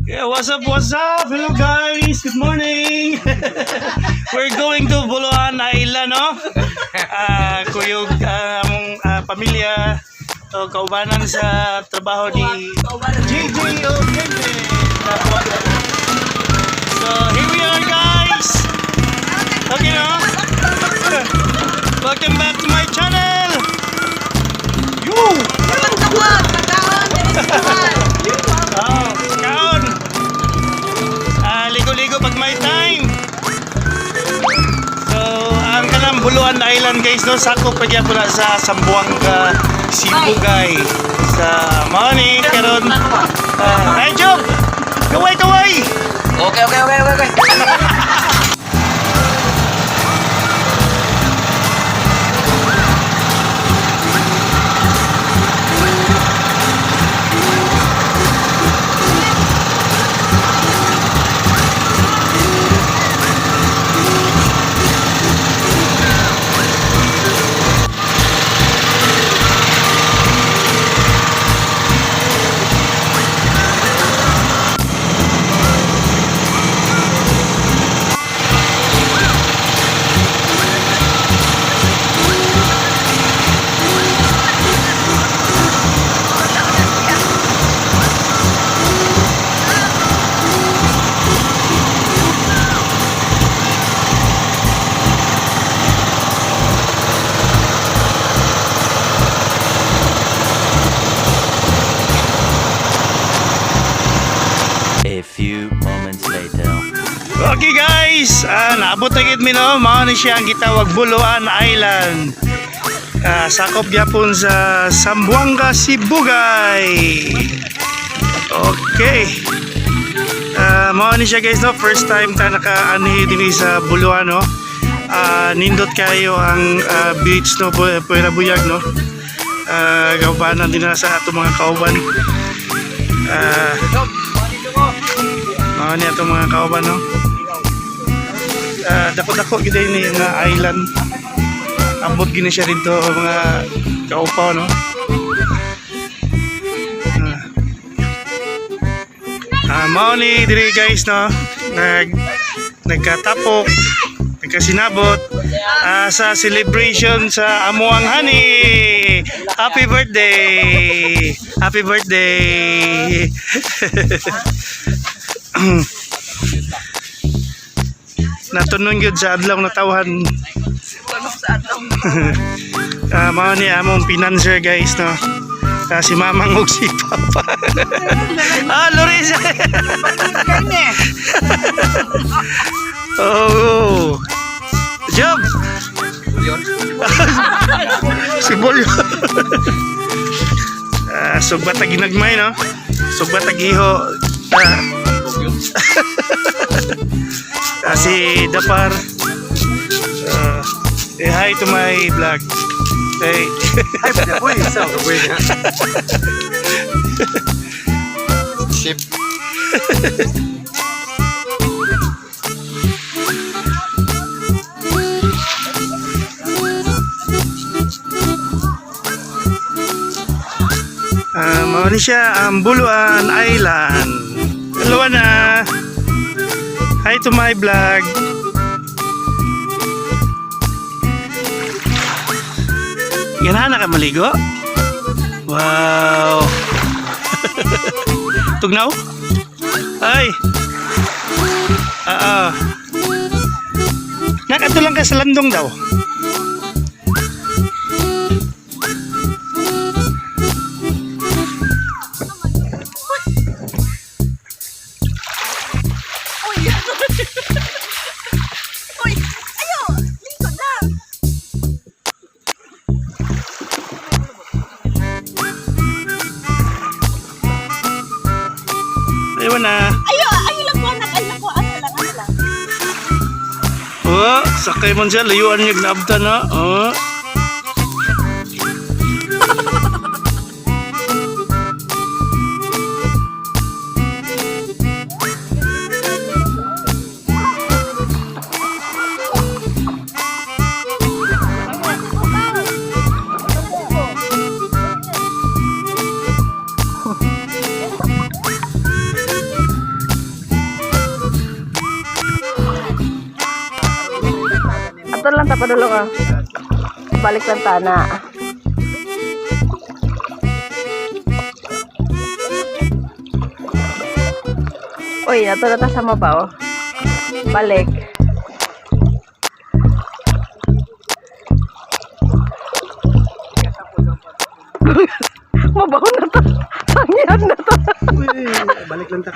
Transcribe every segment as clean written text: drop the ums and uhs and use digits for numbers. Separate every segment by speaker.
Speaker 1: Yeah, what's up, what's up? Hello guys, good morning. We're going to Buluan Island, no? Kuyog among pamilya o kaubanan sa trabaho ni JJ O'Kende. So here we are, guys. Okay, no? Welcome back to my channel. You! Oh, kaon. Ligo-ligo pag may time. So, ang kanang Buluan Island, guys, no, sakop pa gyapon na sa Zamboanga, Sibugay. Sa mao ni karon. Hi Job. Kaway kaway.
Speaker 2: Okay.
Speaker 3: A few moments later.
Speaker 1: Okay guys, naabot na gid mi, no. Mao ni siya ang gitawag Buluan Island. Sakop gyapon sa Zamboanga, Sibugay. Okay. Mao ni siya guys, no. First time ta nakaanhi dinhi sa Buluan, no. Nindot kayo ang beach, no, Puera Buyag, no. Kaubanan din na sa ato mga kauban. Mao ni ato mga kauban, no. Dako-dako gid ni nga island. Abot gini siya dito mga kaupaw, no. Mao ni diri guys, no. Nagkatapok, nagkasinabot sa celebration sa amuang honey. Happy birthday! Happy birthday! Natunon gyud sa adlaw na tawhan. Mao ni among financer guys, no. Si Mamang ug si Papa. Loris. Oh. Job. Si Bolyo. Sugbat ta ginagmay, no. Sugbat ta giho. Si Dapar. Say hi to my vlog. Hey.
Speaker 2: Ship.
Speaker 1: Mao ni siya ang Buluan Island. Hello na. Hi to my vlog. Ganahan na ka maligo? Wow. Tugnaw? Ay. Ah. Nakadto lang ka sa landong daw.
Speaker 4: Uy! Uy! Ayo! Lingkod lang!
Speaker 1: Ayun na.
Speaker 4: Ayo! Ayo lang po anak! Ayo lang po! Ano lang? Ano lang?
Speaker 1: Oh, sakay man siya. Layuan niya gnabta na. Oh.
Speaker 5: lang ta padulong ah. Balik lang ta na. Uy, ato na ta sa mabaw. Balik. Mabaw na ta. Sangyan na ta.
Speaker 1: Balik lang ta.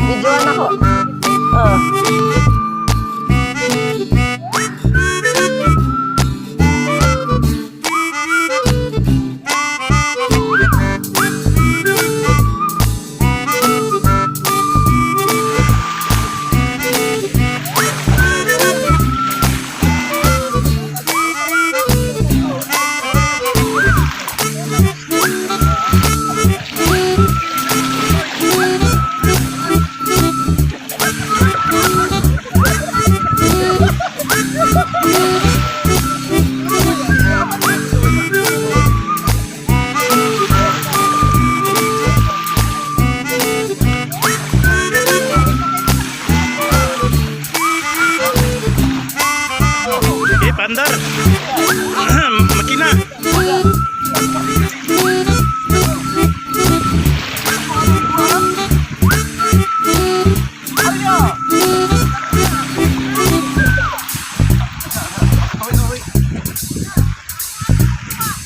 Speaker 5: Videoan ako. Oh.
Speaker 1: Eh, pandar. Makina.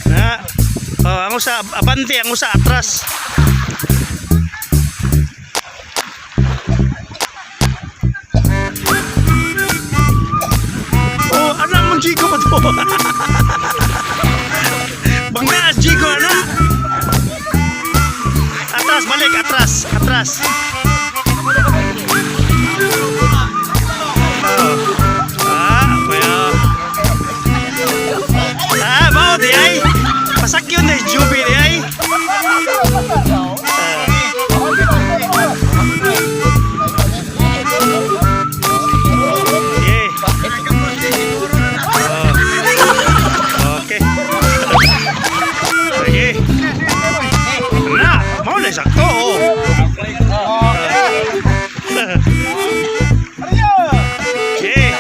Speaker 1: Na. Oh, ang usa abante, ang usa atras. Oh, anak mong Chico pa to. Bangga, Chico, anak. Atras, balik, atras, atras. Oh. Ah, kuya. Ah, bao di ay. Pasakyon na Juby di ay. Ah. Yeah. Oh. Okay. Sige. Na, mao na sakto. Oh. Okay.